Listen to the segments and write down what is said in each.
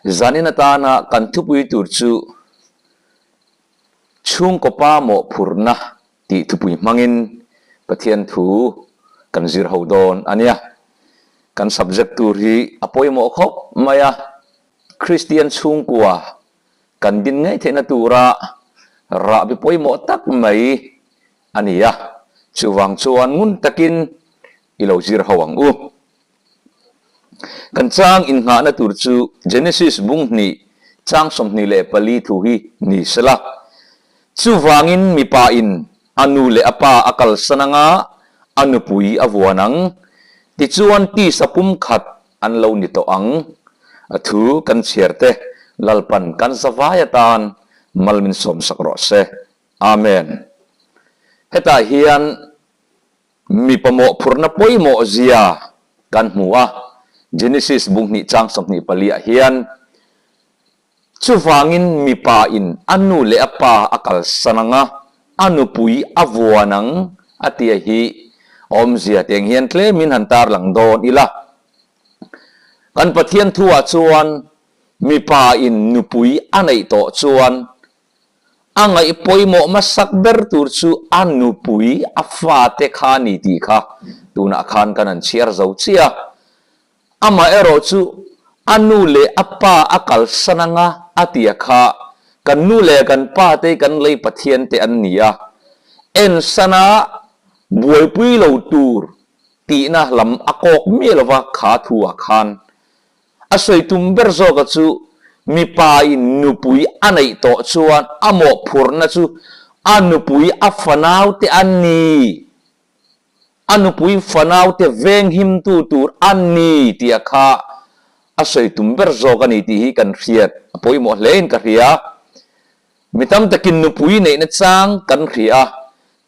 Zanin atana kan thupui tur chu Chhungkaw pa mawhphurhna tih thupui hmangin Pathian thu kan zir ho dawn a nia. Kan subject tur hi a pawimawh khawp mai a, Kristian chhungkua kan din ngei theihna tura rahbi pawimawh tak mai a ni a, chuvang chuan ngun takin i lo zir ho ang u. Kan chang innghahna tur chu Genesis bung hnih chang 24 thu hi ni sela. Chuvangin mipa in a nu leh a pa a kalsan anga a nupui a vuan ang, tichuan tisa pumkhat an lo ni tawh ang. A thu kan chhiar te Lalpan kan zavai atan mal min sawmsak rawh se. Amen. Hetah hian Mipa mawhphurhna pawimawh zia kan hmu a, Genesis bung hnih chang 24 ah hian, Chuvangin mipa in a nu leh a pa a kalsan ang a, a nupui a vuan ang a tia hi awmzia teng hian tlemin han tarlang dawn ila. Kan Pathian thuah chuan mipa in nupui a neih tawh chuan A ngaih pawimawh hmasak ber tur chu a nupui, a fate kha a ni tih kha tunah khan kan han chhiar zo chiah a. Amaherawh chu a nu leh a pa a kalsan anga a tia kha kan nu leh kan pa te kan lei Pathian te an ni a, ensana buaipui lo tur tihna lam a kawk miah lova kha thu ah khan A sawi tum ber zawka chu mipa in nupui a neih tawh chuan a mawhphurhna chu a nupui a fanau te an ni, a nupui fanau te venghimtu tur a ni tia kha a sawi tum ber zawk a ni tih hi kan hriat a pawimawh hle in ka hria. Mi tam takin nupui neihna chang kan hria a,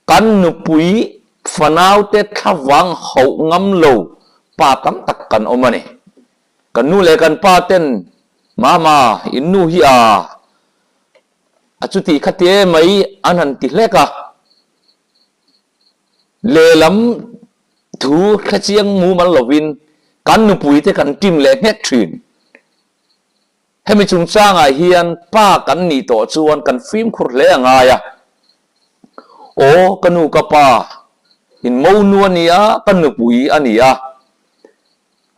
kan nupui fanau te thlavang hauh ngam lo pa tam tak kan awm a ni. Kan nu leh kan pa ten Mama, in nu hi a a chuti kha te mai an han ti hlek a, lehlam thu hrechiang mumal lovin kan nupui te kan tim leh nghet thin. Hemi chungchangah hian pa kan nih tawh chuan kan fimkhur hle a ngai a. Aw, ka nu ka pa, in monu a ni a, ka nupui a ni a.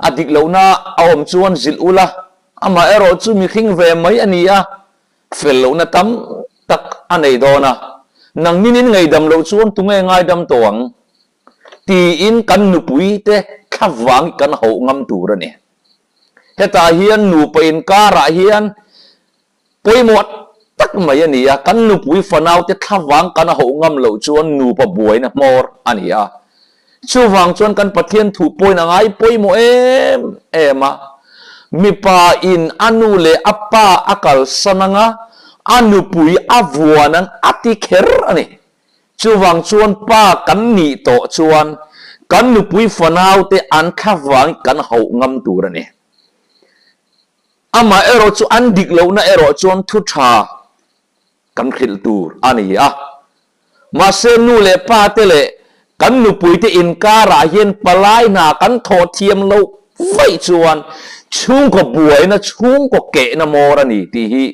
A dik lohna a awm chuan zilh ula, amah erawh chu mihring ve mai a ni a, fel lohna tam tak a nei dawn a. Nangnin in ngaidam loh chuan tunge ngaidam tawh ang? Tiin kan nupui te thlavang kan hauh ngam tur a ni. Hetah hian nupa inkarah hian pawimawh tak mai a ni a, kan nupui fanaute thlavang kan hauh ngam loh chuan nupa buaina hmawr a ni a. Chuvang chuan kan Pathian thu pawhin a ngai pawimawh em em a, mipa in a nu leh a pa a kalsan anga a nupui a vuan ang a ti kher a ni. Chuvang chuan pa kan nih tawh chuan kan nupui fanaute an thlavang kan hauh ngam tur a ni. Amah erawh chu an dik lohna erawh chuan thu tha kan hrilh tur a ni a. Mahse nu leh pa te leh kan nupuite inkarah hian palai hna kan thawh thiam loh vaih chuan chhungkaw buaina chhungkaw kehna mawr a ni tih hi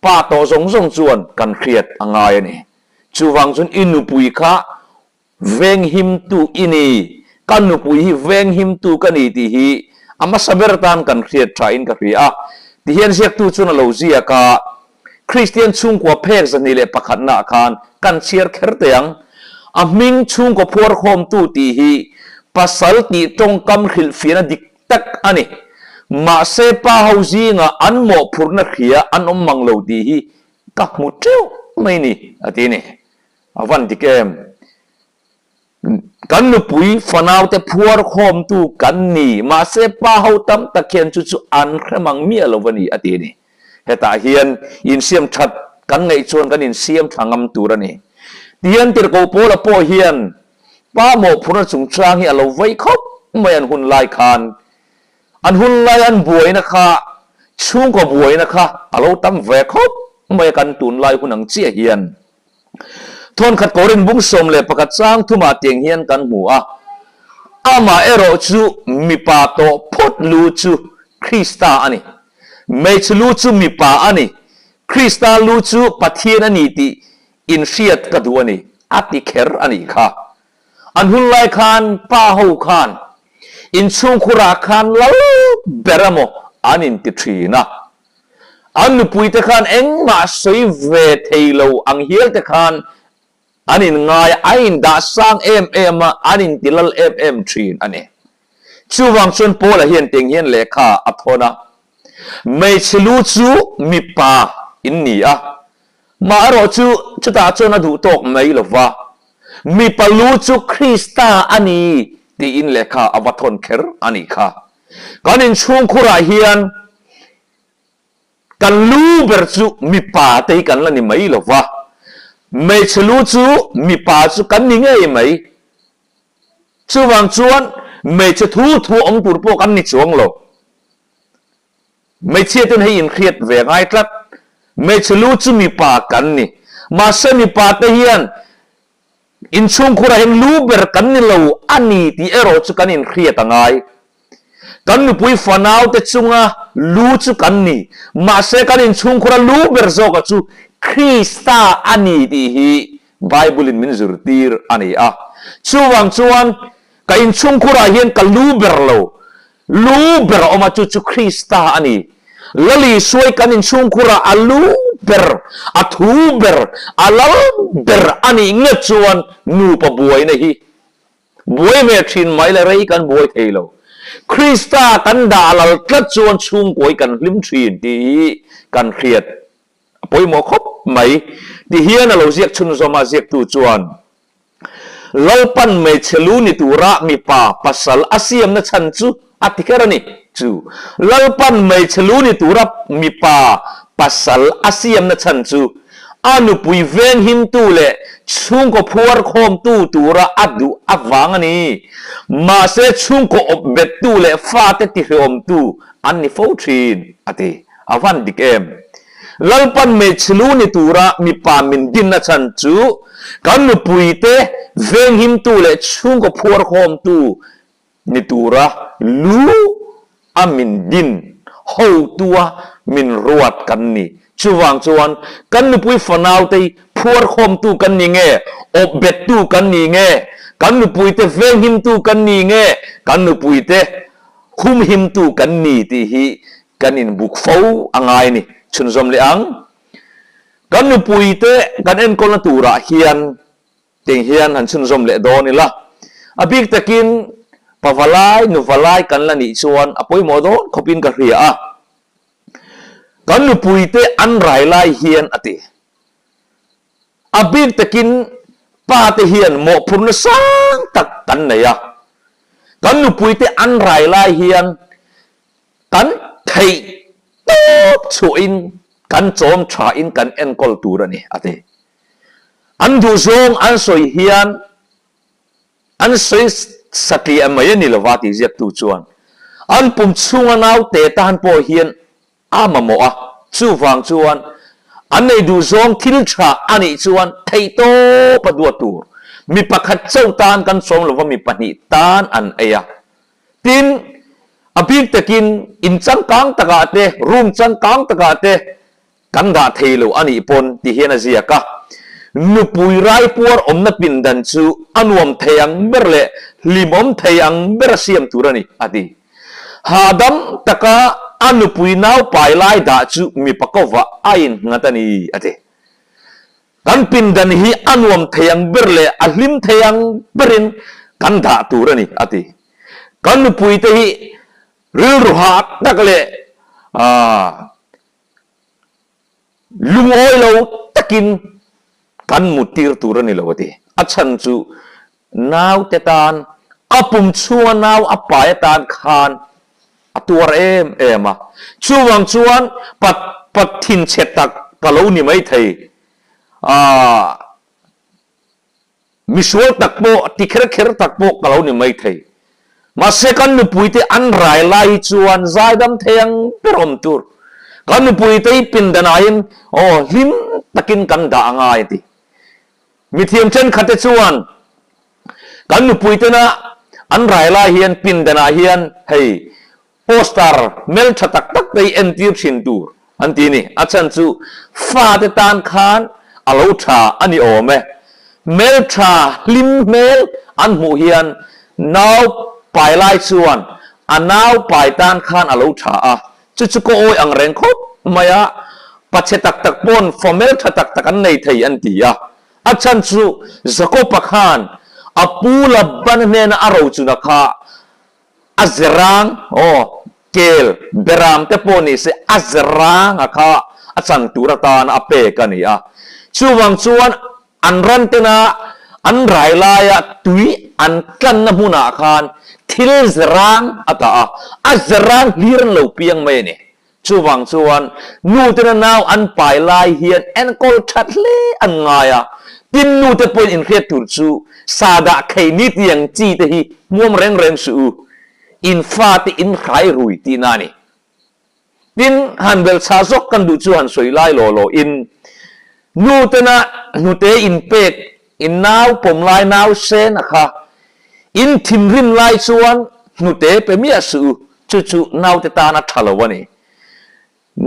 pa tawh zawng zawng chuan kan hriat a ngai a ni. Chuvang chuan i nupui kha venghimtu i ni, ka nupui hi venghimtu ka ni tih hi a hmasa ber tan kan hriat tha in ka hria a. Tihian ziaktu chuan a lo ziak a, Kristian chhungkua phek 201 ah khan kan chhiar kher teh ang. A hming chhungkaw phuarkhawmtu tih hi pasal tih tawngkam hrilhfiahna dik tak a ni. Mahse pa ho zingah an mawhphurhna hria an awm mang lo tih hi Ka hmu teuh mai ni, a ti ni. A van dik em? Kan nupui fanaute phuar khawmtu kan ni, mahse pa ho tam tak hian chu chu an hre mang miah lo a ni, a ti ni. Hetah hian insiam that kan ngaih chuan kan insiam tha ngam tur a ni. Tihian Tirhkoh Paula pawh hian pa mawhphurhna chungchang hi a lo vei khawp mai an hun lai khan. An hun lai an buaina kha chhungkaw buaina kha a lo tam ve khawp mai a kan tunlai hun ang chiah hian. Thawnkhat Korin bung 11 chang thumah tiang hian kan hmu a, Amah erawh chu mipa tawh phawt lu chu Krista a ni. Hmeichhe lu chu mipa a ni, Krista lu chu Pathian a ni tih inhriat ka duh a ni, a ti kher a nih kha. An hun lai khan pa ho khan inchhungkhurah khan lal ber emaw an inti thin a. An nupuite khan engmah sawi ve thei lo ang hial te khan an inngai a, an indah sang em em a, an inti lal em em thin a ni. Chuvang chuan Paula hian teng hian lehkha a thawn a, Hmeichhe lu chu mipa in ni a, mah erawh chu chutah chuan a duh tawk mai lo va, mipa lu chu Krista a ni tiin lehkha a va thawn kher a nih kha. Kan inchhungkhurah hian Kan lu ber chu mipa te hi kan la ni mai lo va, hmeichhe lu chu mipa chu kan ni ngei mai. Chuvang chuan hmeichhe thu thu awm tur pawh kan ni chuang lo. Hmeichhia ten hei inhriat ve ngai tlat. Hmeichhe lu chu mipa kan ni. Mahse mipa te hian Inchhungkhurah hian lu ber kan ni lo a ni tih erawh chu kan inhriat a ngai. Kan nupui fanaute chunga lu chu kan ni, mahse kan inchhungkhura lu ber zawka chu Krista a ni tih hi Bible-in min zirtir a ni a. Chuvang chuan ka inchhungkhurah hian ka lu ber lo, Lu ber a awm a, chu chu Krista a ni. Lali suai kan inchhungkhurah a lu ber, a thu ber, a lal ber a nih nge chuan nupa buaina hi buai ve thin mai le rei kan buai thei lo. Krista kan dah lal tlat chuan chhungkawi kan hlim thin tih hi kan hriat a pawimawh khawp mai. Tihian a lo ziak chhunzawm a, ziaktu chuan Lalpan hmeichhe lu ni tura mipa pasal a siamna chhan chu a ti kher a ni. Chu Lalpan hmeichhe lu ni tura mipa pasal a siamna chhan chu a nupui venghimtu leh chhungkaw phuar khawmtu tura a duh avang a ni. Mahse chhungkaw awp bettu leh fate tihreawmtu an ni fo thin, a ti. A van dik em? Lalpan hmeichhe lu ni tura mipa min dinna chhan chu kan nupuite venghimtu leh chhungkaw phuarkhawmtu ni tura lu a min din hotua min ruat kan ni. Chuvang chuan kan nupui fanaute hi phuarkhawmtu kan ni nge, awpbettu kan ni nge, kan nupuite venghimtu kan ni nge, kan nupuite humhimtu kan ni tih hi Kan inbuk fo a ngai a ni. Chhunzawm leh ang. Kan nupuite kan enkawlna turah hian teng hian han chhunzawm leh dawn ila. A bik takin pavalai, nuvalai kan la nih chuan a pawimawh dawn khawpin ka hria a. Kan nupuite an rai lai hian a ti. A bik takin pa te hian mawhphurhna sang tak kan nei a. Kan nupuite an rai lai hian Kan theih tawp chhuahin kan chawm thain kan enkawl tur a ni, a ti. An duhzawng an sawi hian an sawi satliah mai a ni lova tih ziaktu chuan an pum chhunga naute tan pawh hian a mamawh a, chuvang chuan an nei duhzawng thil tha a nih chuan theih tawp a duat tur. Mi pakhat chauh tan kan chawm lova mi pahnih tan an ei a. Tin, a bik takin in changkang takah te, room changkang takah te kan dah thei lo a nih pawn ti hian a ziak a. Nupui raipuar awmna pindan chu a nuam thei ang ber leh hlimawm thei ang ber a siam tur a ni, a ti. Hahdam taka a nupui naupai lai dah chu mipa kovah a innghat a ni, a ti. Kan pindan hi a nuam thei ang ber leh a hlim thei ang berin kan dah tur a ni, a ti. Kan nupuite hi rilru hah tak leh lungawi lo takin kan muttir tur a ni lo, a ti. A chhan chu Naute tan, a pum chhunga nau a pai atan khan a tuar em em a. Chuvang chuan pat pat thinchhe tak ka lo ni maithei. Aaa misual tak pawh, ti kher kher tak pawh ka lo ni maithei. Mahse kan nupuite an rai lai hi chuan zaidam thei ang ber awm tur. Kan nupuite hi pindanah hian aw hlim takin kan dah a ngai a ti. Mithiam thenkhatte chuan kan nupuitena an rai lai hian pindanah hian hei Poster hmeltha tak tak te hi entir thin tur an ti ni. A chhan chu fate tan khan a lo tha a ni awm e. Hmeltha hlim hmel an hmuh hian nau pai lai chuan a nau pai tan khan a lo tha a. Chu chu ka awi ang reng khawp mai a, pachhe tak tak pawn fa hmeltha tak tak an nei thei an ti a. A chhan chu Jakob-a khan a pu Laban hnena a rochuna kha A zerang, aw, kel, beram te pawh ni se a zerang a kha a chan tur atan a pek a ni a. Chuvang chuan an ran tena an rai laia tui an tlanna hmunah khan thil zerang a dah a, a zerang hlir an lo piang mai a ni. Chuvang chuan nu tena nau an pai lai hian enkawl that hle an ngai a, tin nu te pawhin inhriat tur chu sahdah khei ni tiang chi te hi hmuam reng reng suh u, in fate in hrai rui tihna a ni. Tin, han belchhah zawk kan duh chu han sawi lai law law in nu tena hnute inpek in nau pawm lai nau sen a kha in thinrim lai chuan hnute pe miah suh u, Chu chu naute tan a tha lo a ni.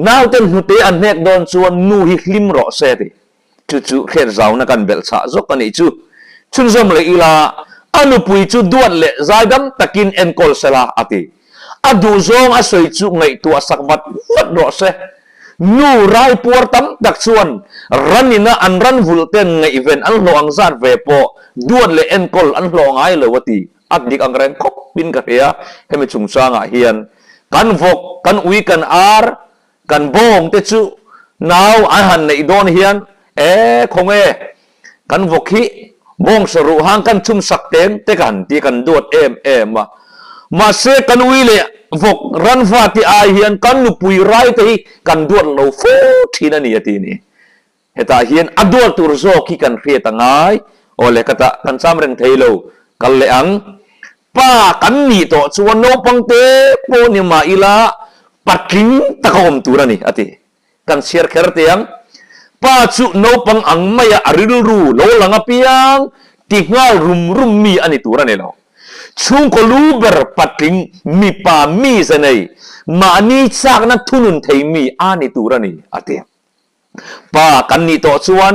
Nauten hnute an hnek dawn chuan nu hi hlim rawh se a ti. Chu chu hriat zauna kan belh chhah zawk a nih chu. Chhunzawm leh ila, a nupui chu duat leh zaidam takin enkawl se la a ti. A duhzawng a sawi chu ngaihtuah sak vat vat rawh se. Nu raipuar tam tak chuan ran ina an ran vulh ten ngaihven an hlawh ang zat ve pawh duat leh enkawl an hlawh ngai lo a ti. A dik ang reng khawp in ka hria, hemi chungchangah hian kan vawk, kan ui, kan ar, kan bawng te chu nau an han neih dawn hian e khawnge kan vawk hi bawng sa ruh hang kan chhum sak teng te ka han ti kan duat em em a. Mahse kan ui leh vawk ranva te ai hian kan nupui rai te hi kan duat lo fo thin a ni a ti ni. Hetah hian a duat tur zawk hi kan hriat a ngai. Aw le ka tah kan cham reng thei lo, kal leh ang. Pa kan nih tawh chuan naupang te pawh ni mah ila patling taka awm tur a ni, a ti. Kan chhiar kher teh ang. Pa chu naupang ang maia a rilru lo lang apiang ti nghal rum rum mi a ni tur a ni lo. Chhungkaw lu ber patling mipa mize nei, mahni chakna thunun thei mi a ni tur a ni, a ti. Pa kan nih tawh chuan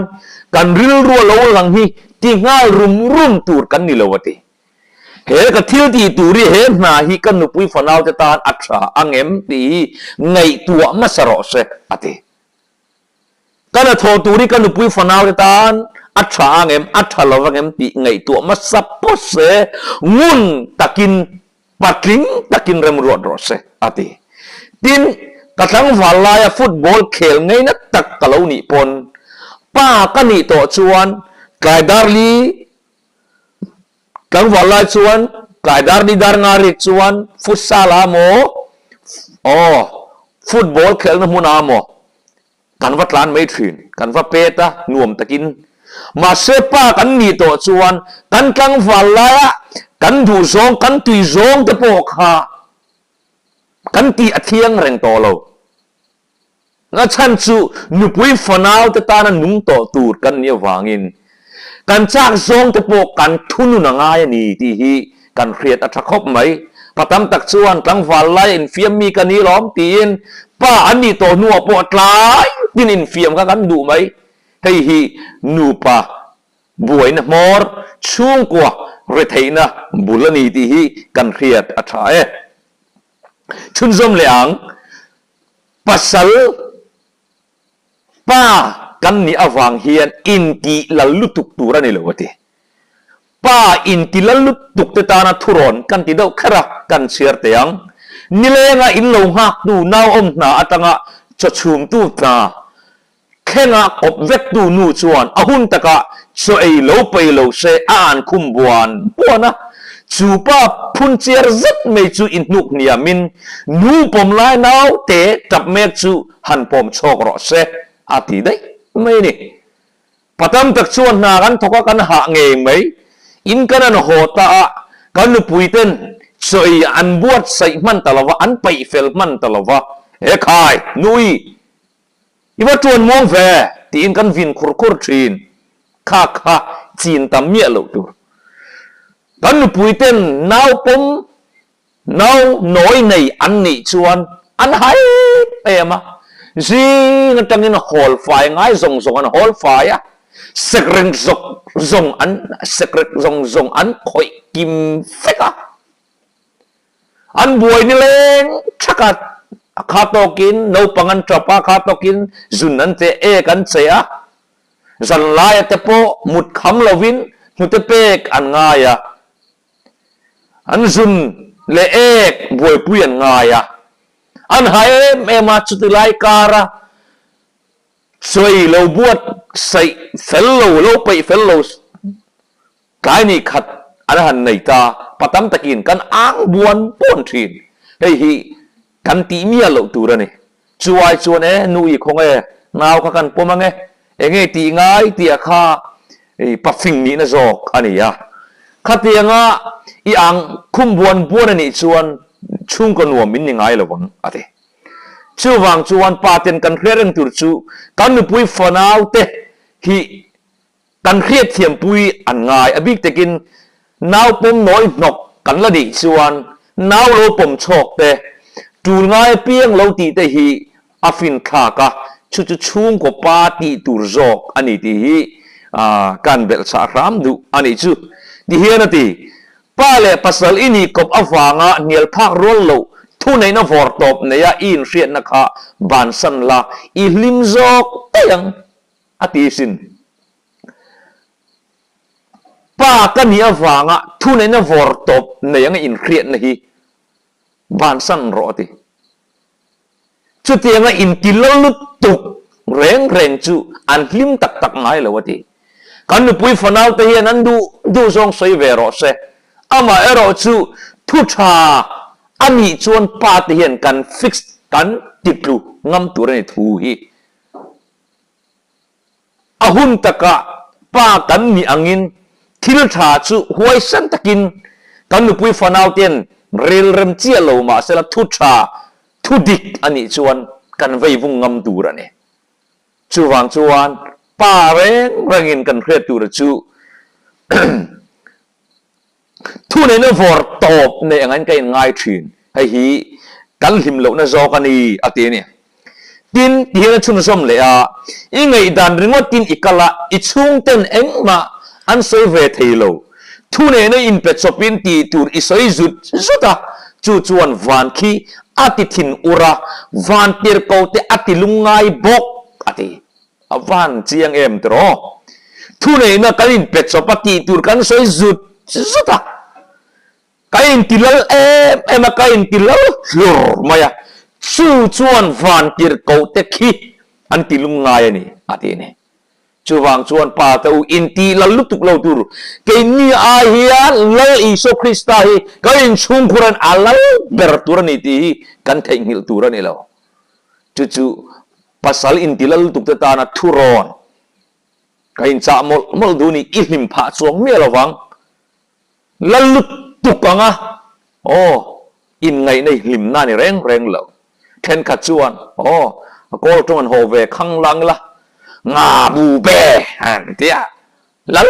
kan rilru a lo lang hi ti nghal rum rum tur kan ni lo a ti. He ka thil tih tur hi he hna hi ka nupui fanau te tan a tha ang em tih hi ngaihtuah hmasa rawh se a ti. Ka hnathawh tur hi ka nupui fanau te tan a tha ang em a tha lo ang em tih ngaihtuah hmasa pawh se ngun takin Patling takin remruat rawh se, a ti. Tin, ka tlangval laia football khel ngaina tak ka lo nih pawn, pa ka nih tawh chuan tlai dar li tlangval lai chuan tlai dar li dar nga rik chuan futsal ah maw, aw, football khelna hmunah maw Kan va tlan mai thin, kan va pet a, nuam takin. Mahse pa kan nih tawh chuan kan tlangval laia kan duh zawng, kan tui zawng te pawh kha kan tih a thiang reng tawh lo. A chhan chu nupui fanau te tana nung tawh tur kan nih avangin Kan chak zawng te pawh kan thunun a ngai a ni tih hi kan hriat a tha khawp mai. Pa tam tak chuan tlangval laia infiam mi ka ni lawm tiin pa an nih tawh hnuah pawh tlai tin infiam kha kan duh mai. Hei hi nupa buaina hmawr chhungkua retheihna bul a ni tih hi kan hriat a tha e. Chhunzawm leh ang pasal. Pa kan nih avang hian intih lal lutuk tur a ni lo a ti. Pa inti lal lutuk te tana thurawn kan ti deuh kher a, kan chhiar teh ang. Nilenga in lo nghaktu nauawm hna atanga chaw chhumtu hna thlenga kawp vektu nu chuan a hun takah chaw ei lo pei lo se a an khum buan buan a. Chu pa phun chiar zet mai chu inhnuk hniamin nu pawm lai naute tap mek chu han pawm chhawk rawh se a ti daih mai a ni. Pa tam tak chuan hna kan thawk a, kan hah ngei mai. In kan an haw ta a, kan nupui ten chaw ei an buatsaih hman ta lo va, an paih fel hman ta lo va, He khai, nui, i va tuan muang ve tiin kan vin khur khur thin. Kha kha chin tam miah loh tur. Kan nupui ten nau pawm. Nau nawi nei an nih chuan an hai em a, zing atangin hawl fai ngai zawng zawng an hawl fai a, sekrek zawk zawng an sekrek zawng zawng an khawih kim vek a. An buai nileng thak a, a kha tawkin naupang an tap a, a kha tawkin zun an che ek an che a, zanlaia te pawh mut kham lovin hnute pek an ngai a. An zun leh ek buaipui an ngai a, an ha em em a, chuti lai kara chawi lo buat saih fel lo, lo peih fel lo tlai ni khat an han nei ta, pa tam takin kan ang buan buan thin. Hei hi Kan tih miah loh tur a ni. Chu ai chuan e, nu i khawng e, nau kha kan pawm ang e, enge tih ngai tih a kha i pafing nihna zawk a ni a. Khatianga i ang khum buan buan a nih chuan chhungkaw nuam min ni ngai lo ang a ti. Chuvang chuan pa ten kan hriat reng tur chu kan nupui fanau te hi Kan hriatthiampui an ngai a bik takin nau pawm nawi hnawk kan la nih chuan nau lo pawm chhawk te, tul ngai apiang lo tih te hi a finthlak a, chu chu chhungkaw pa tih tur zawk a ni tih hi kan belhchhah hram duh a nih chu. Ti hian a ti, Pa leh pasal i nih kawp avanga hnial phak rual loh thuneihna vawr tawp neia i inhriatna kha bansan la, i hlim zawk daih ang. A ti sin. Pa ka nih avanga thuneihna vawr tawp nei anga inhriatna hi bansan rawh a ti. Chutianga inti lo lutuk reng reng chu an hlim tak tak ngai lo a ti. Kan nupui fanau te hian an duh duh zawng sawi ve rawh se. Amaherawh chu thu tha a nih chuan pa te hian kan fix kan titlu ngam tur a ni thu hi. A hun takah pa kan nih angin thil tha chu huaisen takin kan nupui fanau ten relrem chiah lo mahsela thu tha, thu dik a nih chuan kan vei vung ngam tur a ni. Chuvang chuan pa reng rengin kan hriat tur chu Thuneihna vawr tawp nei angin ka inngai thin, hei hi kan hlim lohna zawk a ni, a ti a ni. Tin, ti hian a chhunzawm leh a, I ngaihdan ringawtin i kal a, i chhungten engmah an sawi ve thei lo. Thuneihna inpe chawpin tih tur i sawi zut zut a, chu chuan van khi a ti thin ur a, van tirko te a ti lungngai bawk, a ti. A van chiang em tiraw? Thuneihna kan inpe chawp a tih tur kan sawi zut zut a, ka inti lal em em a, ka inti lal hlur mai a, chu chuan van tirhkoh te khi an ti lungngai a ni, a ti a ni. Chuvang chuan Pa te u inti lal lutuk lo tur, keini ai hian Lal Isua Krista hi kan inchhungkhur an a lal ber tur a ni tih hi kan theihnghilh tur a ni lo. Chu chu Pasal inti lal lutuk te tana thurawn ka inchah mawlh mawlh duh ni, i hlim phah chuang miah lo vang. Lal lutuk anga aw inngaihna i hlimna a ni reng reng lo. Thenkhat chuan aw a kawl tawng an haw ve khang lang ila nga bu be an ti a, lal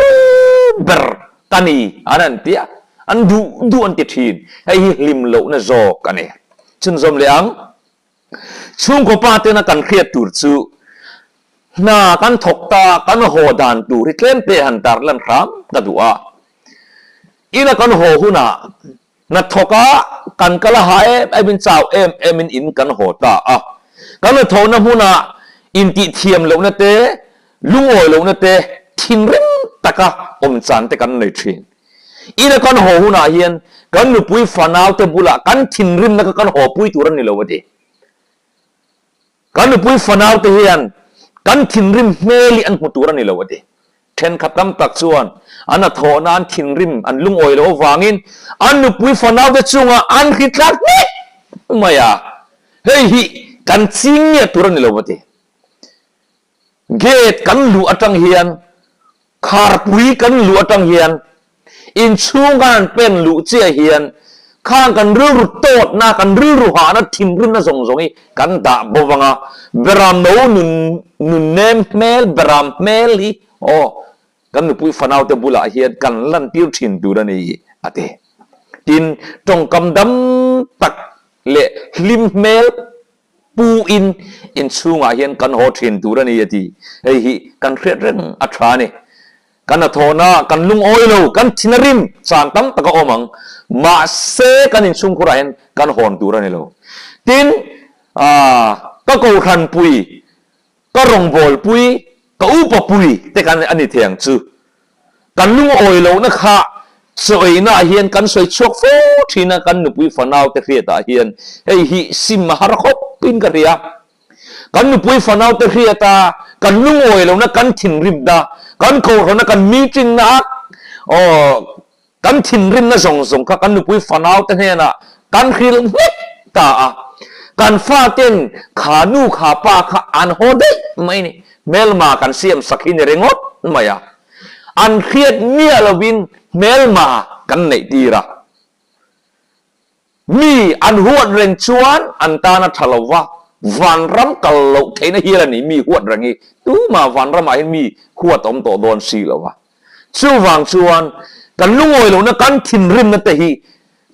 ber ka ni an an ti a, an duh duh an ti thin. Hei hi hlim lohna zawk a ni. Chhunzawm leh ang. Chhungkaw pa tena kan hriat tur chu hna kan thawk ta, kan haw dan tur hi tlem te han tar lan hram ka duh a. Ina kan haw hunah hna thawk a kan kal a ha em em in chau em em in in kan haw ta a. Kan hnathawhna hmunah intih thiam lohna te, lungawi lohna te, thinrim taka awm chan te kan nei thin. Ina kan haw hunah hian kan nupui fanaute bulah kan thinrimna kha kan hawpui tur a ni lo a ti. Kan nupui fanaute hian kan thinrim hmel hi an hmu tur a ni lo a ti. Thenkhat tam tak chuan an hnathawhna an thinrim an lungawi loh avangin an nupui fanaute chungah an hritlak hmek mai a, hei hi kan ching ngiah tur a ni lo a ti. Gate kan luh atang hian, kharpui kan luh atang hian, inchhung kan han pen luh chiah hian khang kan rilru tawtna, kan rilru hahna, thinrimna zawng zawng hi kan dah bo vang a, beram no nun nunnem hmel, beram hmel hi aw kan nupui fanaute bulah hian kan lantir thin tur a ni a ti. Tin, tawngkam dam tak leh hlim hmel pu in inchhungah hian kan haw thin tur a ni a ti. Hei hi kan hriat reng a tha a ni. Kan hnathawhna kan lungawi lo, kan thin a rim chan tam tak a awm ang. Mahse kan inchhungkhurah hian kan hawn tur a ni lo. Tin, ka kohhranpui, ka rawngbawlpui, ka upapui te kan a ni thei ang chu. Kan lungawi lohna kha chaweinaah hian kan sawi chhuak fo thin a, kan nupui fanaute hriatah hian hei hi sim a har khawpin ka hria. Kan nupui fanaute hriata kan lungawi lohna kan thinrimna, kan kohhranna kan meeting na aw kan thinrimna zawng zawng kha kan nupui fanaute hnenah kan hrilh nghek ta a. Kan faten kha nu kha pa kha an haw daih mai ni. Hmelma kan siam sak hi ni ringawt mai a. An hriat miah lovin hmelma kan neih tir a. Mi an huat reng chuan an tan a tha lo va, vanram kal loh theihna hial a ni mi huat reng hi. Tumah vanramah hian mi huat a awm tawh dawn si lo va. Chuvang chuan kan lungawi lohna kan thinrimna te hi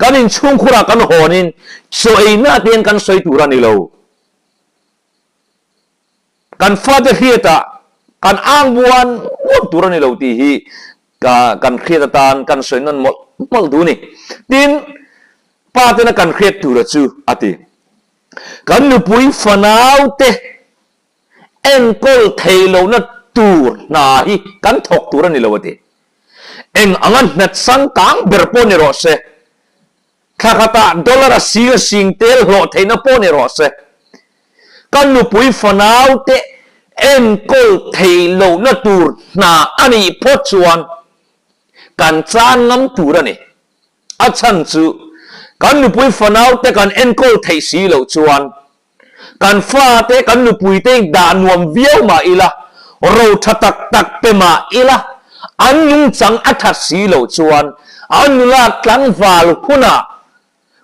kan inchhungkhurah kan hawnin chaw eina te hian kan sawi tur a ni lo. Kan fate hriatah kan ang buan buan tur a ni lo tih hi kan hriat atan kan sawi nawn mawlh mawlh duh a ni. Tin, pa tena kan hriat tura chu a ti. Kan nupui fanaute enkawl thei lohna tur hna hi kan thawk tur a ni lo a ti. Eng anga hnat sangkang ber pawh ni rawh se. Thla khatah dollar a sing a sing tel hlawh theihna pawh ni rawh se. Ka nupui fanaute enkawl theih lohna tur hna a nih phawt chuan kan chan ngam tur a ni. A chhan chu kan nupui fanaute kan enkawl theih si loh chuan Kan fate, kan nupuite dah nuam viau mah ila, ro tha tak tak pe mah ila, an nungchang a that si loh chuan an nula tlangval hunah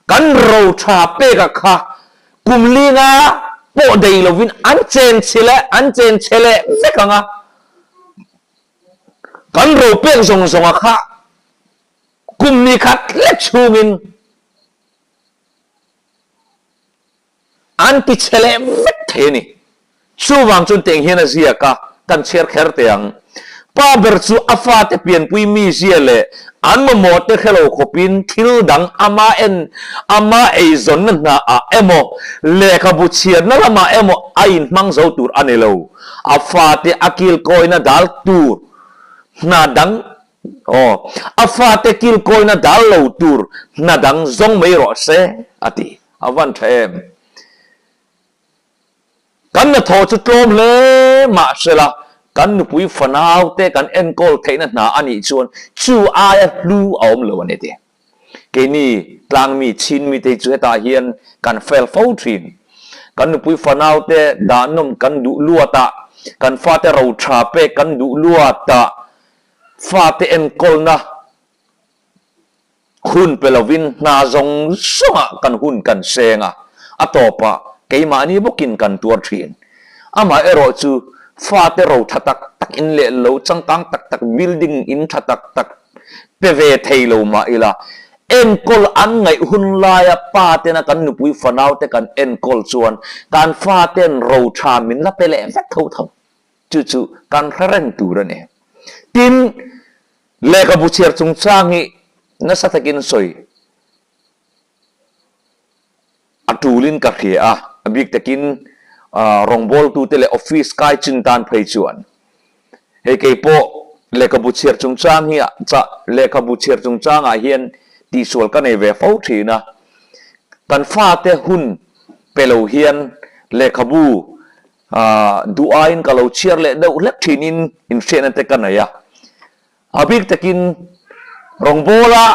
kan ro tha peka kha kum linga pawh dei lovin an chen chhe leh an chen chhe leh vek ang a. Kan ro pek zawng zawnga kha kum ni khat lek chhungin An ti chhe leh vek thei a ni. Chuvang chuan teng hian a ziak a, kan chhiar kher teh ang. Pa ber chu a fate pianpui mizia leh an mamawhte hre lo khawpin thil dang ama en ama eizawnna hna ah emaw lehkhabu chhiarna lamah emaw a inhmang zo tur a ni lo. A fate a kilkawina dal tur hna dang Aw, a fate kilkawina dal lo tur hna dang zawng mai rawh se, a ti. A van tha em? Kan hnathawh chu tlawm hle mah sela, kan nupui fanaute kan enkawl theihna hna a nih chuan chu aia hlu a awm lo a ni ti. Keini tlangmi chinmi te hi chu hetah hian kan fail fo thin. Kan nupui fanaute dahnawm kan duh luat a, kan fate roṭha pek kan duh luat a, Fate enkawlna hun pe lovin hna zawng zawngah kan hun kan seng a, a tawpah keimahni bawkin kan tuar thin. Amaherawh chu fate ro tha tak tak in leh lo changkang tak tak building in tha tak tak pe ve thei lo mah ila, enkawl an ngaih hun laia pa tena kan nupui fanaute kan enkawl chuan kan faten ro tha min la pe leh vek tho tho. Chu chu kan hre reng tur a ni. Tin, lehkhabu chhiar chungchang hi nasa takin sawi a tulin ka hria a, a bik takin rawngbawltute leh office kai chin tan phei chuan. Hei kei pawh lehkhabu chhiar chungchang hi lehkhabu chhiar chungchangah hian tihsual ka nei ve fo thin a. Kan fate hun pe lo hian lehkhabu Duh aiin ka lo chhiar leh deuh hlek thinin inhriatna te ka nei a. A bik takin rawngbawla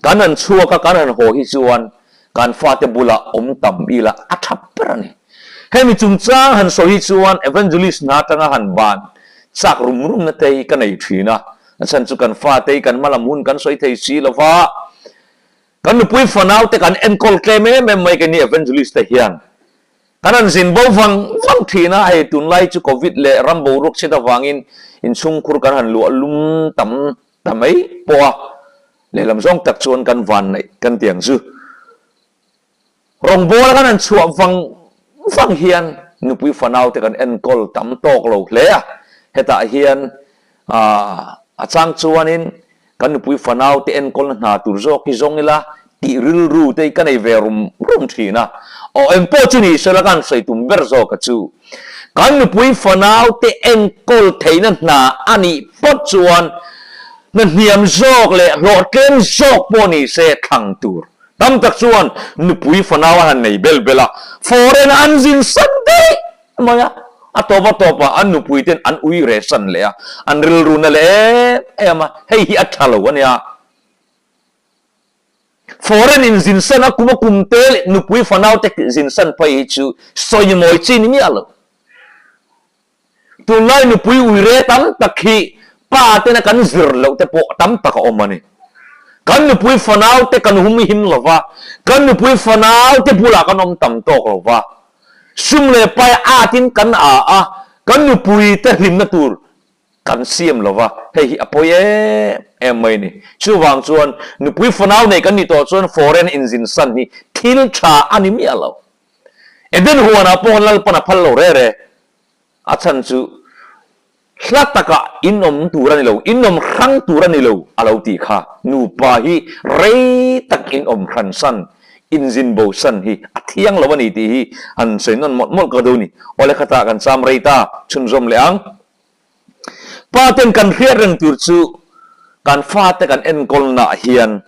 kan han chhuak a, kan han haw hi chuan kan fate bulah awm tam ila a tha ber a ni. Hemi chungchang han sawi hi chuan Evangelist hna atanga han ban chak rum rumna te hi ka nei thin a. A chhan chu kan fate hi kan hmalam hun kan sawi thei si lova, Kan nupui fanau te kan enkawl tlem em em mai keini Evangelist te hian kan han zin bo vang vang thin a, hei tunlai chu Covid leh ram boruak chhiat avangin inchhungkhur kan han luah lum tam ta mai pawh a. Lehlam zawng tak chuan kan vanneih kan ti ang chu. Rawngbawla kan han chhuah vang vang hian nupui fanau te kan enkawl tam tawk lo hle a, hetah hian a chang chuanin kan nupui fanau te enkawlna hna tur zawk hi zawng ila tih rilru te hi ka nei ve rum rum thin a. Aw engpawh chu ni sela ka han sawi tum ber zawk a chu kan nupui fanau te enkawl theihna hna a nih phawt chuan hna hniam zawk leh hlawhtlem zawk pawh ni se thlang tur Tam tak chuan nupui fanau an han nei bel bel a, foreign ah an zin san daih mai a, a tawp a tawp ah an nupui ten an ui reh san leh a, an rilru na leh em em a, hei hi a tha lo a nia. Foreign in zin san a kum a kum te leh nupui fanau te zin san phei hi chu sawi mawi chi ni miah lo. Tunlai nupui uire tam tak hi pa tena kan zir loh te pawh tam tak a awm a ni. Kan nupui fanau te kan hum him lo va, kan nupui fanau te bulah kan awm tam tawk lo va, sum leh pai atin kan a a, kan nupui te hlimna tur kan siam lo va, hei hi a pawi em em mai a ni. Chuvang chuan nupui fanau nei kan nih tawh chuan foreign inzinsan hi thil tha a ni miah lo. Eden huanah pawh Lalpan a phal lo re re. A chhan chu hla takah in awm tur a ni lo, in awm hrang tur a ni lo a lo tih kha. Nupa hi rei tak in awm hran san, in zin bo san hi a thiang lo a ni tih hi han sawi nawn mawlh mawlh ka duh ni. Awle khatah kan cham rei ta, chhunzawm leh ang. Pa ten kan hriat reng tur chu kan fate kan enkawlnaah hian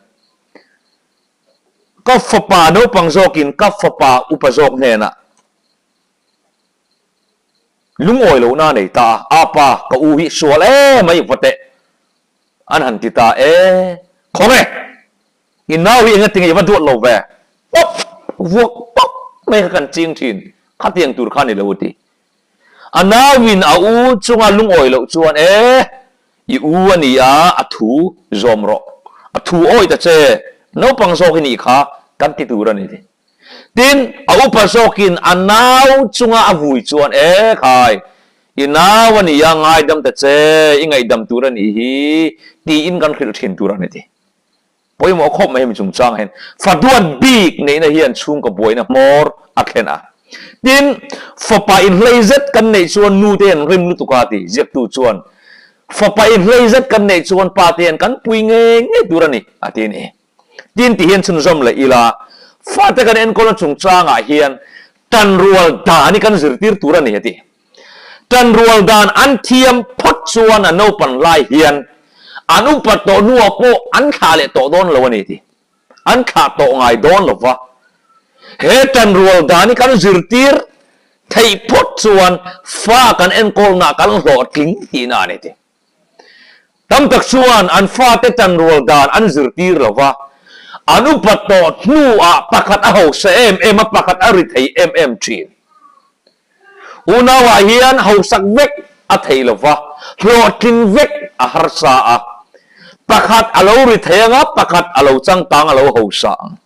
Ka fapa naupang zawkin ka fapa upa zawk hnenah lungawi lohna a nei ta a, A pa, ka u hi sual em mai va teh an han ti ta e, khawnge i nau hi enga tinge i va duat lo ve, pawp vuak pawp mai kha kan ching thin, khatiang tur kha ni lo a ti. A nauin a u chunga lungawi loh chuan, E, i u a ni a, a thu zawm rawh. A thu awi ta che, naupang zawk i nih kha kan ti tur a ni. Tin, a upa zawkin a nau chunga a vui chuan, E khai, i nau a ni a, ngaidam ta che, i ngaihdam tur a nih hi, tiin kan hrilh thin tur a ni. Pawimawh khawp mai hemi chungchang hian faduat bik neihna hian chhungkaw buaina hmawr a thlen a. Tin, fapa inhlei zet kan neih chuan nu te hian rim lutuk a ti ziaktu chuan fapa inhlei zet kan neih chuan pa te hian kan pui ngei ngei tur a ni a ti a ni. Tin, ti hian chhunzawm leh ila fate kan enkawlna chungchangah hian tanrual dan hi kan zirtir tur a ni a ti. Tanrual dan an thiam phawt chuan a naupan lai hian an upat tawh hnuah pawh an thlah leh tawh dawn lo a ni ti. An thlah tawh ngai dawn lo va. He tanrual dan hi kan zirtir theih phawt chuan fa kan enkawlnaah kan hlawhtling tihna a ni ti. Tam tak chuan an fate tanrual dan an zirtir lo va, an upat tawh hnuah pakhat a hausa em em a, pakhat a ri thei em em thin. Unauah hian hausak vek a thei lo va, hlawhtling vek a harsa a. Pakhat a lo ri thei ang a, pakhat a lo changkang a lo hausa ang.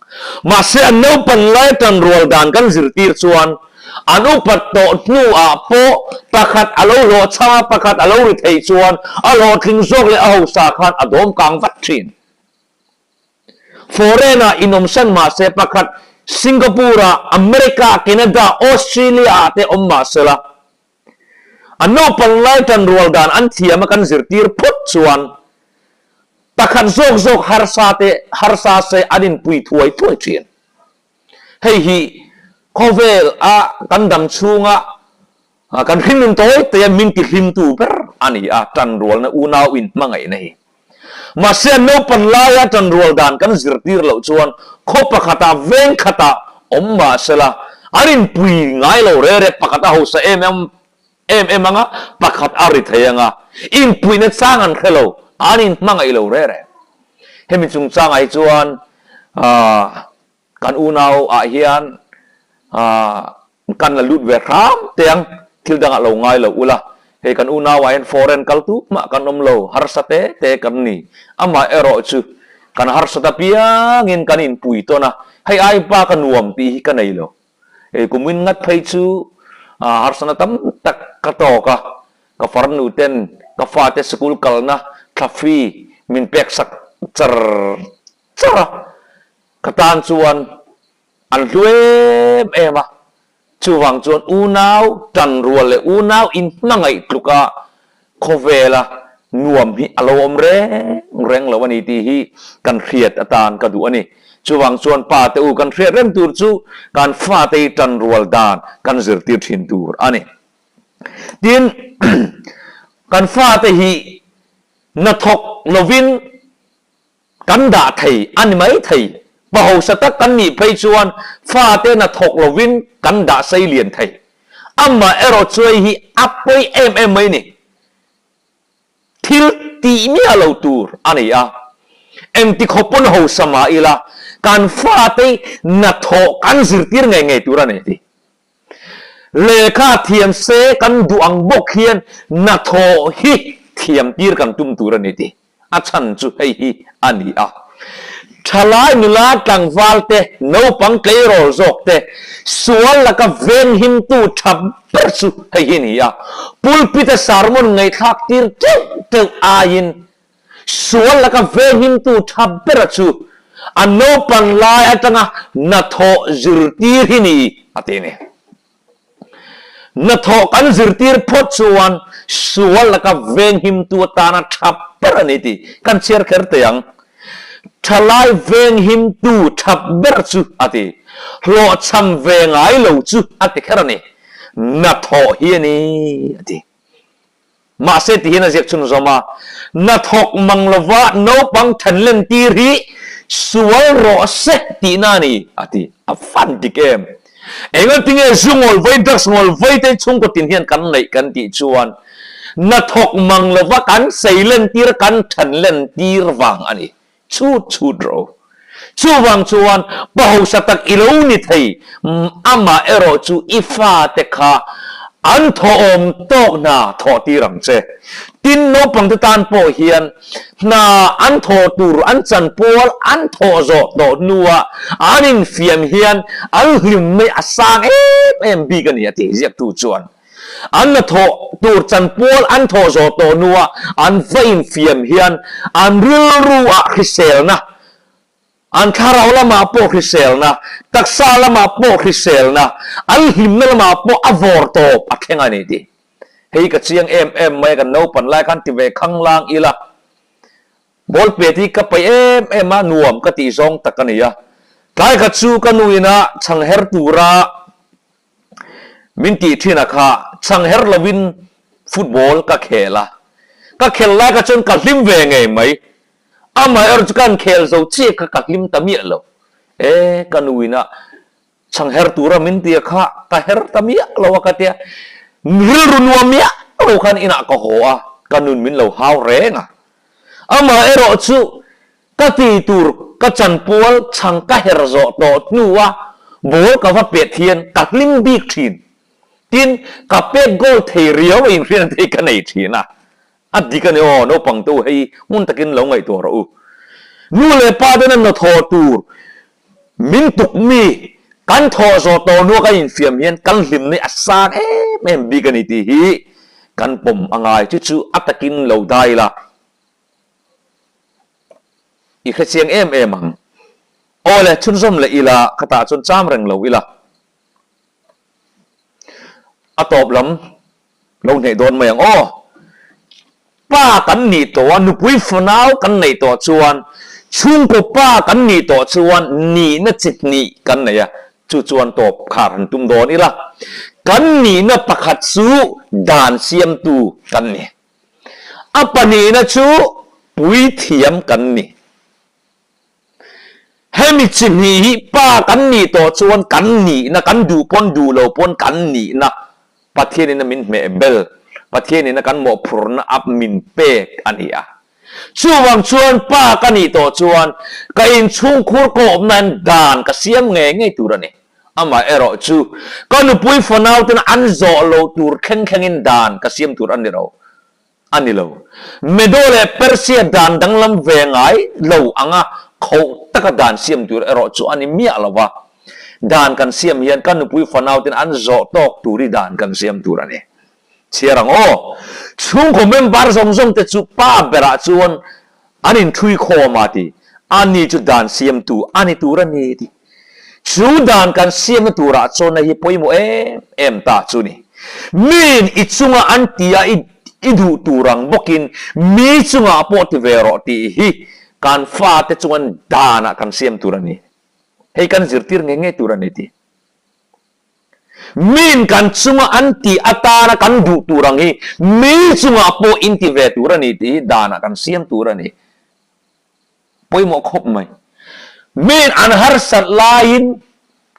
Mahse an naupan lai tanrual dan kan zirtir chuan an upat tawh hnuah pawh pakhat a lo hlawhchham a, pakhat a lo ri thei chuan a hlawhtling zawk leh a hausa khan a dawmkang vat thin. Foreign-ah inawmsan mah se pakhat Singapore-ah, America, Canada, Australia-ah te awm mah sela, a naupang lai tanrual dan an thiam a kan zirtir phawt chuan pakhat zawk zawk harsa te harsa se an inpui thuai thuai thin. Hei hi khawvel a kan dam chhunga kan hringnun tawi taia min tihlimtu ber a ni a, tanrualna unau inhmangaihna hi. Mahse naupan laia tanrual dan kan zirtir loh chuan khaw pakhatah veng khatah awm mah sela an inpui ngai lo re re, pakhat a hausa em em em em anga pakhat a ri thei anga inpuihna chang an hre lo, an inhmangaih lo re re. Hemi chungchangah hi chuan aah kan unau ah hian aah Kan la lut ve hram teh ang, thil dangah lo ngai lo ula, hei kan unauah hian foreign kal tu mah kan awm lo, harsa te te kan ni. Amah erawh chu kan harsat apiangin kan inpui tawn a, hei ai pa ka nuam tih hi ka nei lo. Hei kumin ngat phei chu harsatna tam tak ka tawk a, ka farnu ten ka fate sikul kalna thla free min pek sak. char char a, ka tan chuan an hlu em em a, chuvang chuan unau tanrual leh unau inhmangaih tluka khawvela nuam hi a lo awm reng reng lo a ni tih hi kan hriat atan ka duh a ni. Chuvang chuan pa te u kan hriat reng tur chu kan fate hi tanrual dan kan zirtir thin tur a ni. Tin, kan fate hi hnathawk lovin kan dah thei a ni mai thei. Pa hausa tak kan nih phei chuan fate hnathawk lovin kan dah sei lian thei. Amaherawh chuai hi a pawi em em mai ni. Thil tih miah lo tur a ni a. Engti khawp pawn hausa mah ila kan fate hnathawh kan zirtir ngei ngei tur a ni ti. Lehkha thiam se kan duh ang bawk hian hnathawh hi thiam tir kan tum tur a ni tih a chhan chu hei hi a ni a. Thalai nula tlangval te, naupang tleirawl zawk te, sual laka venghimtu tha ber chu hei hi a ni a. Pulpit a sermon ngaihthlak tir teuh teuh aiin Sual laka venghimtu tha bera chu a naupan lai atanga hnathawh zirtir hi ni a ti a ni. Hnathawh kan zirtir phawt chuan sual laka venghimtu atana tha ber a ni tih kan chhiar kher thei ang. Thalai venghimtu tha ber chu a ti. Hlawhchham ve ngai lo chu a ti kher a ni. Hnathawh hi a ni a ti. Mahse ti hian a ziak chhunzawm a, Hnathawk mang lova naupang thenlen tir hi sual rawh se tihna a ni, a ti. A fan dik em? Engatinge zu ngawl vai, drugs ngawl vai te chhungkaw tin hian kan neih kan tih chuan hnathawk mang lova kan seilen tir, kan thenlen tir vang a ni. Chhut chhut rawh u. Chuvang chuan pa hausa tak i lo ni thei, amah erawh chu i fate kha an thawhawm tawk hna thawh tir ang che. Tin, naupangte tan pawh hian hna an thawh tur an chanpual an thawh zawh tawh hnua an infiam hian an hlimna a sang em em bik a ni a ti ziaktu chuan. An hnathawh tur chanpual an thawh zawh tawh hnua an va infiam hian an rilru ah hriselna, an thlarau lamah pawh hriselna, taksa lamah pawh hriselna, an hlimna lamah pawh a vawr tawp a thleng a ni tih hei ka chiang em em mai a, kan naupan lai khan ti ve khanglang ila ball pet hi ka paih em em a, nuam ka tih zawng tak a ni a, tlai khat chu ka nu ina chhangher tura Min tih thin a kha chhang her lovin football ka khel a, ka khel lai kha chuan ka hlim ve ngei mai. Amaherawh chu kan khel zo chiah kha ka hlim ta miah lo. E, ka nuin a chhang her tura min ti a kha ka her ta miah lo a ka tia, rilru nuam miah lo khan inah ka haw a, ka nun min lo hau reng a. Amaherawh chu Ka ti tur ka chanpual chhang ka her zawh tawh hnua ball ka va pet hian ka hlim bik thin. Tin, ka pet goal thei riau a inhriatna te hi ka nei thin a. A dik a ni aw, naupang te u hei hmun takin lo ngaihtuah rawh u. Nu leh pa ten an nawthaw tur min tuk mi kan thawh zawh tawh hnua kan infiam hian kan hlimna hi a sang em em bik a ni tih hi kan pawm a ngai. Chu chu a takin lo dai la. I hre chiang em em ang. Aw le, chhunzawm leh ila, khatah chuan cham reng lo ila. A tawp lam lo hneih dawn mai ang aw. Pa kan nih tawh a, nupui fanau kan neih tawh chuan, chhungkaw pa kan nih tawh chuan nihna chi hnih kan nei a, chu chuan tawp khar han tum dawn ila. Kan nihna pakhat chu dan siamtu kan ni. A pahnihna chu puithiam kan ni. Hemi chi hnih hi pa kan nih tawh chuan kan nihna, kan duh pawn duh lo pawn kan nihna Pathianin a min hmeh bel, Pathianin a kan mawhphurhna a min pek a ni a. Chuvang chuan pa ka nih tawh chuan ka inchhungkhur ka awmna hian dan ka siam ngei ngei tur a ni. Amaherawh chu ka nupui fanau ten an zawh lo tur thleng thlengin dan ka siam tur a ni lo a ni lo. Medo leh Persia dan danglam ve ngai lo anga khoh taka dan siam tur erawh chu a ni miah lo va. Dan kan siam hian ka nupui fanau ten an zawh tawk tur hi dan kan siam tur a ni. Chhiar ang aw. Chhungkaw member zawng zawng te chu pa berah chuan. An inṭhui khawm a ti. Ani chu dan siamtu a ni tur a ni ti. Chu dan kan siamna turah chuan hei hi pawimawh em em ta chu ni. Miin i chunga an tia i i duh tur ang bawkin mi chungah pawh ti ve rawh tih hi kan fate chuan danah kan siam tur a ni. Hei kan zirtir ngei ngei tur a ni ti. Miin kan chunga an tih atana kan duh tur ang hi mi chungah pawh in ti ve tur a ni tih hi danah kan siam tur a ni. Pawimawh khawp mai. Miin an harsat laiin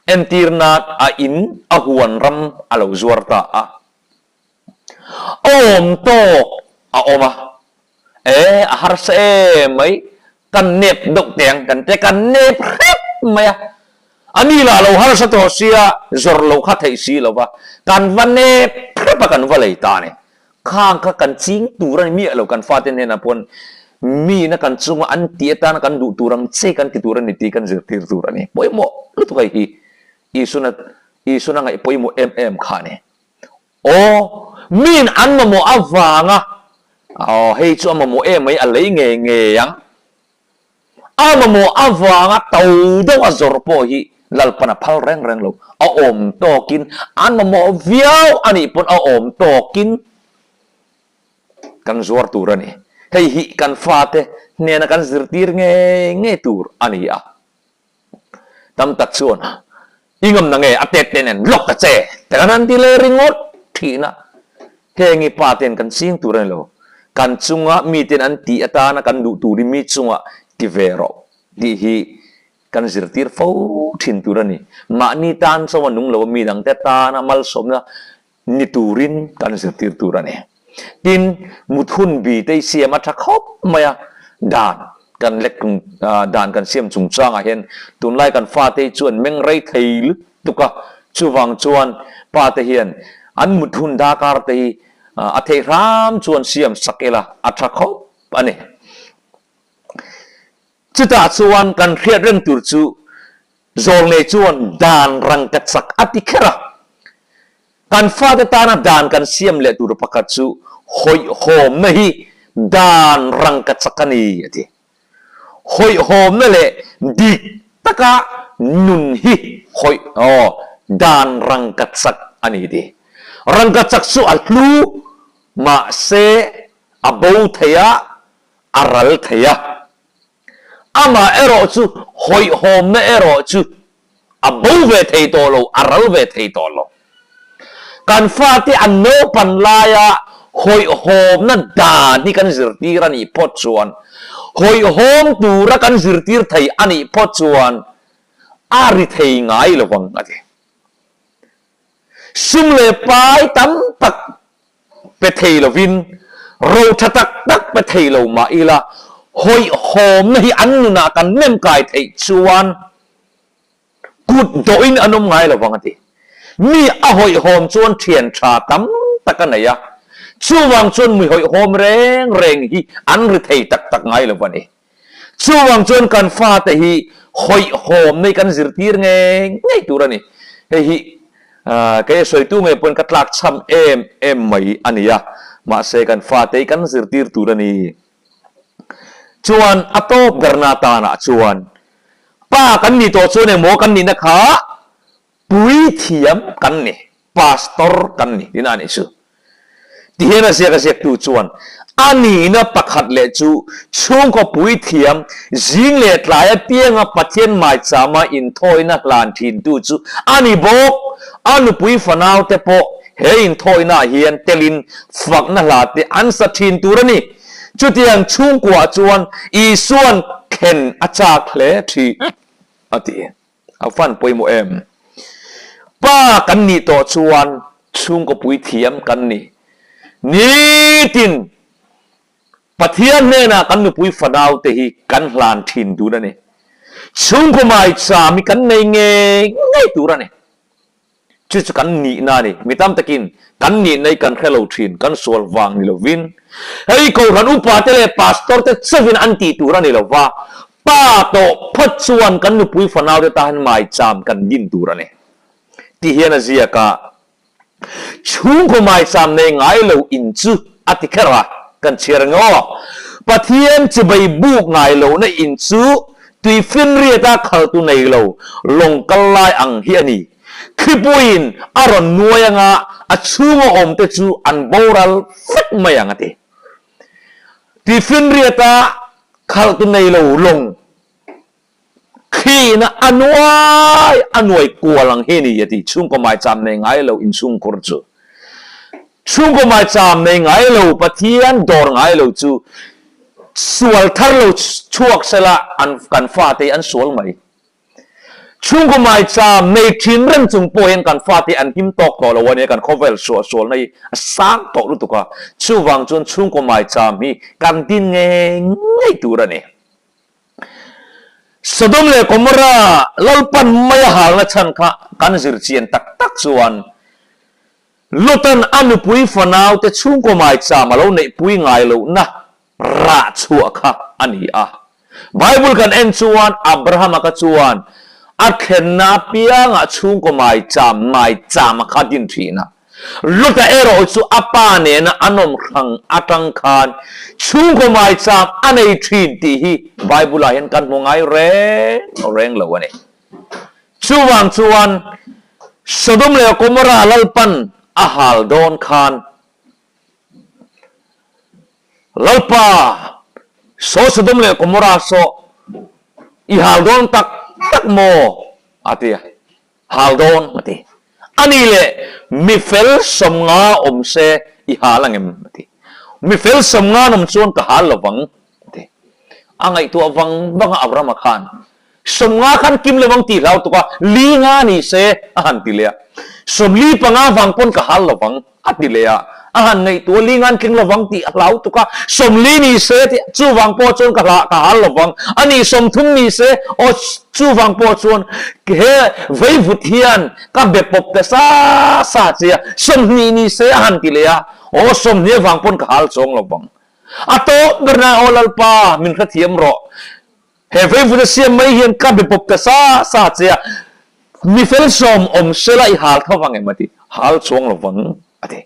entir nan a in a huan ram a lo zuar ta a. Awm tawk a awm a. E, a harsa em mai. Kan nep deuh teh ang kan tia, kan nep hrep mai a. A ni lah lo harsa tawh sia, zawrh loh kha theih si lo va. Kan va nep hrep a kan va lei ta a ni. Khang kha kan ching tur a ni miah lo, kan fate hnenah pawn mina kan chunga an tih atana kan duh tur ang che kan ti tur a ni tih kan zirtir tur a ni. Pawimawh lutuk hei hi Isuna Isuna ngaih pawimawh em em kha a ni. Aw, miin an mamawh avanga aw hei chu a mamawh em mai a lei ngei ngei ang. A mamawh avanga to deuh a zawrh pawh hi Lalpan a phal reng reng lo. A awm tawkin, an mamawh viau a nih pawn a awm tawkin kan zuar tur a ni. Hei hi kan fate hnena kan zirtir ngei ngei tur a ni a. Tam tak chuan i ngam na nge a tet te nen lawk ta che te kan han ti leh ringawt thin a. Heng i pa ten kan ching tur a ni lo. Kan chunga mi ten an tih atana kan duh turin mi chunga ti ve rawh tih hi kan zirtir fo thin tur a ni. Mahni tan chauha nung lo a mi dangte tana malsawmna ni turin kan zirtir tur a ni. Tin, mut hun bi te i siam a tha khawp mai a, dan kan lek dan kan siam chungchangah hian tunlai kan fate hi chuan meng rei thei lutuk a, chuvang chuan pa te hian an mut hun darkar te hi a theih hram chuan siam sak ila a tha khawp a ni. Chutah chuan kan hriat reng tur chu Zawlnei chuan dan rangkachak a ti kher a. Kan fate tana dan kan siam leh tur pakhat chu hawihhawmna hi dan rangkachak a ni, a ti. Hawihhawmna leh dik taka nun hi hawih, aw, dan rangkachak a ni, a ti. Rangkachak chu a hlu, mahse a bo thei a, a ral thei a. Amah erawh chu hawihhawmna erawh chu a bo ve thei tawh lo, a ral ve thei tawh lo. Kan fate an naupan laia hawihhawmna dan hi kan zirtir a nih phawt chuan, hawihhawm tura kan zirtir thei a nih phawt chuan a ri thei ngai lo vang a ti. Sum leh pai tam tak pe thei lovin ro tha tak tak pe thei lo mah ila, hawihhawmna hi an nunah kan nem kai theih chuan kut dawhin an awm ngai lo vang a ti. Mi a hawihhawm chuan thian tha tam tak a nei a, chuvang chuan mi hawihhawm reng reng hi an ri thei tak tak ngai lo a ni. Chuvang chuan kan fate hi hawihhawm nei kan zirtir ngei ngei tur a ni. Hei hi kei a sawitu ngei pawn ka tlak cham em em mai a ni a, mahse kan fate hi kan zirtir tur a ni. Chuan a tawp berna tanah chuan pa kan nih tawh chuan engmaw kan nihna kha Puithiam kan ni, Pastor kan ni tina a nih chu. Tihian a ziak a ziaktu chuan a nihna pakhat leh chu chhungkaw puithiam zing leh tlai apianga Pathian maichama inthawina hlan thintu chu a ni bawk. A nupui fanaute pawh he inthawinaah hian telin fakna hlate an sa thin tur a ni. Chutiang chhungkuaah chuan Isua'n thlen a chak hle thin a ti. A van pawimawh em? Pa kan nih tawh chuan chhungkaw puithiam kan ni. Nitin Pathian hnenah kan nupui fanau te hi kan hlan thin tur a ni. Chhungkaw maicham hi kan nei ngei ngei tur a ni. Chu chu kan nihna a ni. Mi tam takin kan nihna hi kan hre lo thin, kan sual vang ni lovin. Hei Kohhran upate leh pastor te chauhin an tih tur a ni lova, pa tawh phawt chuan kan nupui fanaute tan maicham kan din tur a ni. Ti hian a ziak a, Chhungkaw maicham nei ngai lo in chu a ti kher a, kan chhiar ang aw. Pathian chibai buk ngai lohna in chu tuifinriata khaltu nei lo lawng kal lai ang hi a ni. Thlipuiin a rawn nuai anga a chhunga awmte chu an boral vek mai ang a ti. Tuifinriata khaltu nei lo lawng Thliina a nuai a nuai kual ang hi ni a ti. Chhungkaw maicham nei ngai lo inchhungkhur chu. Chhungkaw maicham nei ngai lo Pathian dawr ngai lo chu sual thar lo chhuak sela an kan fate hi an sual mai. Chhungkaw maicham nei thin reng chung pawh hian kan fate an him tawk tawh lo a nia kan khawvel suah sualna hi a sang tawh lutuk a. Chuvang chuan chhungkaw maicham hi kan din ngei ngei tur a ni. Sodom leh Gomorra Lalpan mai a halna chhan kha kan zir chian tak tak chuan Lotan a nupui fanaute chhungkaw maicham a lo neihpui ngai lohna rah chhuah kha a ni a. Bible kan en chuan Abrahama kha chuan a thlenna apiangah chhungkaw maicham maicham a kha din thin a. Lota erawh chu a pa nena a nawm hrang atang khan chhungkaw maicham a nei thin tih hi Bible-ah hian kan hmu ngai reng reng lo a ni. Chuvang chuan Sodom leh Gomorrah Lalpan a hal dawn khan Lalpa saw Sodom leh Gomorrah saw i hal dawn tak tak maw? a ti a. Hal dawn a ti. A ni leh mi fel sawmnga awm se i hal angem a ti. Mi fel sawmnga an awm chuan ka hal lo vang a ti. A ngaihtuah vang vang a Abrahama khan sawmnga khan kim lo vang tih hlau tuk a, li nga ni se a han ti leh a. Sawmli panga vang pawn ka hal lo vang. A ti leh a, a han ngaihtuah li ngan tling lovang tih a hlau tuk a, sawmli ni se tih chuvang pawh chuan ka hlah ka hal lovang, a ni sawmthum ni se aw chuvang pawh chuan he veivut hian ka be pawp ta sa sa che a, 20 ni se a han ti leh a, aw 20 avang pawn ka hal chuang lovang. A tawp ber nan aw Lalpa min hrethiam rawh. He veivut a siam mai hian ka be pawp ta sa sa che a, mi fel sawm awm sela i hal tho vang em a ti, hal chuang lo vang a ti.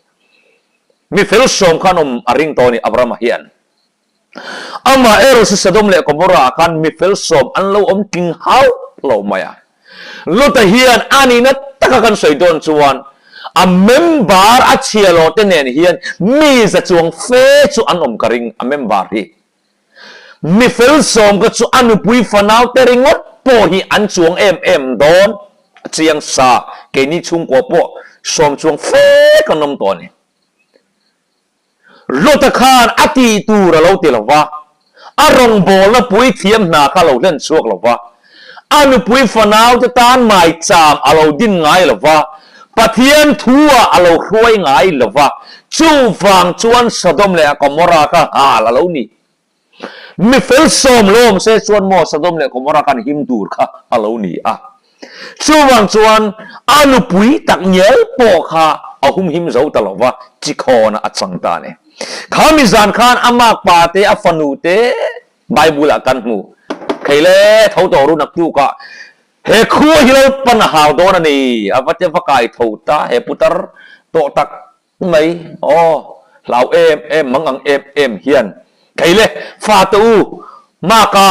Mi fel sawm khan awm a ring tawh a ni Abrahama hian. Amah erawh chu Sodom leh Gomorrah ah khan mi fel sawm an lo awm tling hauh lo mai a. Lota hian a nihna taka kan sawi dawn chuan a member a chhia lo te nen hian mi za chuang fe chu an awm ka ring a member hi. Mi fel sawm kha chu a nupui fanau te ringawt pawh hi an chuang em em dawn a chiang sa, keini chhungkua pawh sawm chuang fe kan awm tawh a ni. Lota khan a tih tur a lo ti lo va, a rawngbawlna puithiam hna kha a lo hlen chhuak lo va, a nupui fanau te tan maicham a lo din ngai lo va, Pathian thu ah a lo hruai ngai lo va, chuvang chuan Sodom leh Gomorrah kha hal a lo ni. Mi fel sawm lo awm se chuan maw Sodom leh Gomorrah khan him tur kha a lo ni a. Chuvang chuan a nupui tak ngial pawh kha a humhim zo ta lo va, chikhawnah a chang ta a ni. Kha mi zan khan a makpa te, a fanu te Bible ah kan hmu. Thei le, tho tawh ru naktukah He khua hi lo pan a hau dawn a ni, a va te va kai tho ta, he putar tawh tak mai, aw, hlau em em, mang ang em em hian, Thei le, fate u, Maka,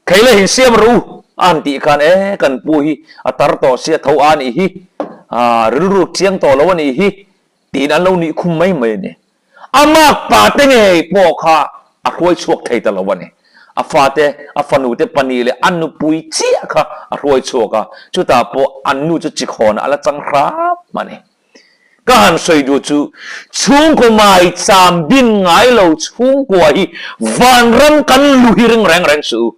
thei le insiam rawh u, a han tih khan, e, kan pu hi a tar tawh sia tho a nih hi, a rilru chiang tawh lo a nih hi, tiin an lo nih khum mai mai a ni. A makpa te ngei pawh kha a hruai chhuak thei ta lo a ni. A fate, a fanu te pahnih leh a nupui chiah kha a hruai chhuak a, chutah pawh an nu chu chikhawnah a la chang hram a ni. Ka han sawi duh chu chhungkaw maicham bin ngai lo chhungkua hi vanram kan lu hi ring reng reng suh u.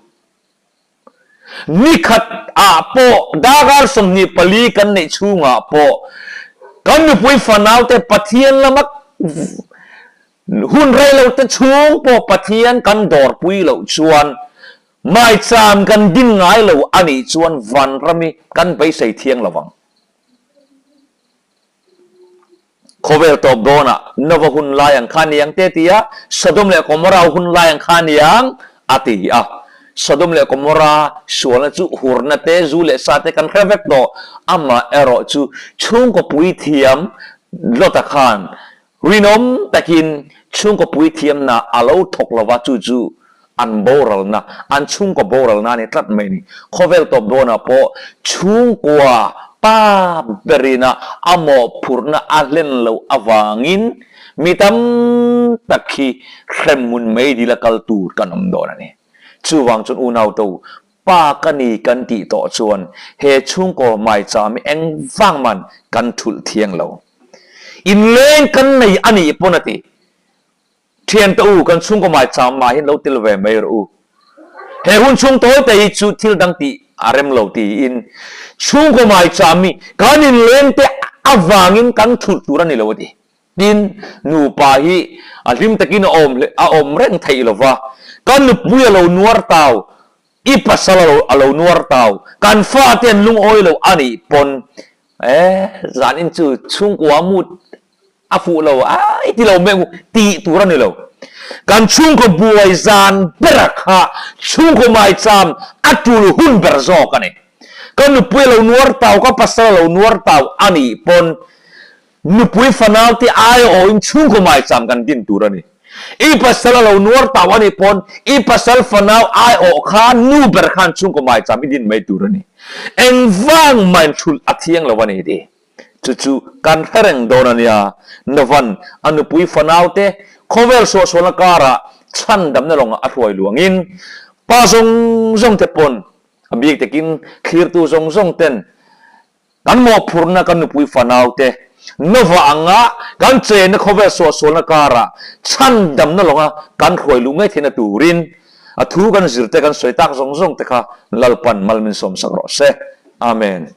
Nikhat ah pawh darkar 24 kan neih chhungah pawh kan nupui fanau te Pathian lama hun rei lo te chhung pawh Pathian kan dawrpui loh chuan maicham kan din ngai lo a nih chuan vanram hi kan beisei thiang lo vang. Khawvel tawp dawnah Nova hun lai ang kha niang te ti a, Sodom leh Gomorrah hun lai ang kha niang a ti a. Sodom leh Gomorrah sualna chu hurna te, zu leh sa te kan hre vek tawh. Amah erawh chu chhungkaw puithiam Lota khan. Rinawm takin chhungkaw puithiamna a lo thawk lova chu chu an boralna, an chhungkaw boralna a ni tlat mai a ni. Khawvel tawp dawnah pawh chhungkua pa berina a mawhphurhna a hlen loh avangin mi tam tak hi hremhmun meidil a kal tur kan awm dawn a ni. Chuvang chuan unauto Pa ka ni kan tih tawh chuan he chhungkaw maicham hi eng vang man kan thulh thiang lo. Inleng kan nei a nih pawn a ti. Thiante u, kan chhungkaw maicham mah hian lo tel ve mai rawh u. He hun chhung tawi te hi chu thil dang tih a rem lo tiin chhungkaw maicham hi kan inleng te avangin kan thulh tur a ni lo a ti. Tin, nupa hi a hlim takin a awm a awm reng theih lo va, ka nupui a lo nuar tau, i pasal a lo a lo nuar tau, kan fate an lungawi lo a nih pawn, e, zanin chu chhungkua mut a fuh lo a, i ti lo meng u, tih tur a ni lo. Kan chhungkaw buai zan bera kha chhungkaw maicham a tul hun ber zawk a ni. Ka nupui a lo nuar tau, ka pasal a lo nuar tau a nih pawn, Nupui fanau te aia awhin chhungkaw maicham kan din tur a ni. I pasal a lo nuar tau a nih pawn i pasal fanau aiawh kha nu ber khan chhungkaw maicham i din mai tur a ni. Engvang main thulh a thiang lo a ni tih chu chu kan hre reng dawn a nia. Novan a nupui fanau te khawvel suahsualna karah chhandamna lawngah a hruai luangin pa zawng zawng te pawn a bik takin thlirtu zawng zawng ten Kan mawhphurhna kan nupui fanaute Nova anga kan chenna khawvel suahsualna karah chhandamna lawnga kan hruai luh ngei theihna turin a thu kan zirte kan sawi tak zawng zawng te kha Lalpan mal min sawmsak rawh se. Amen.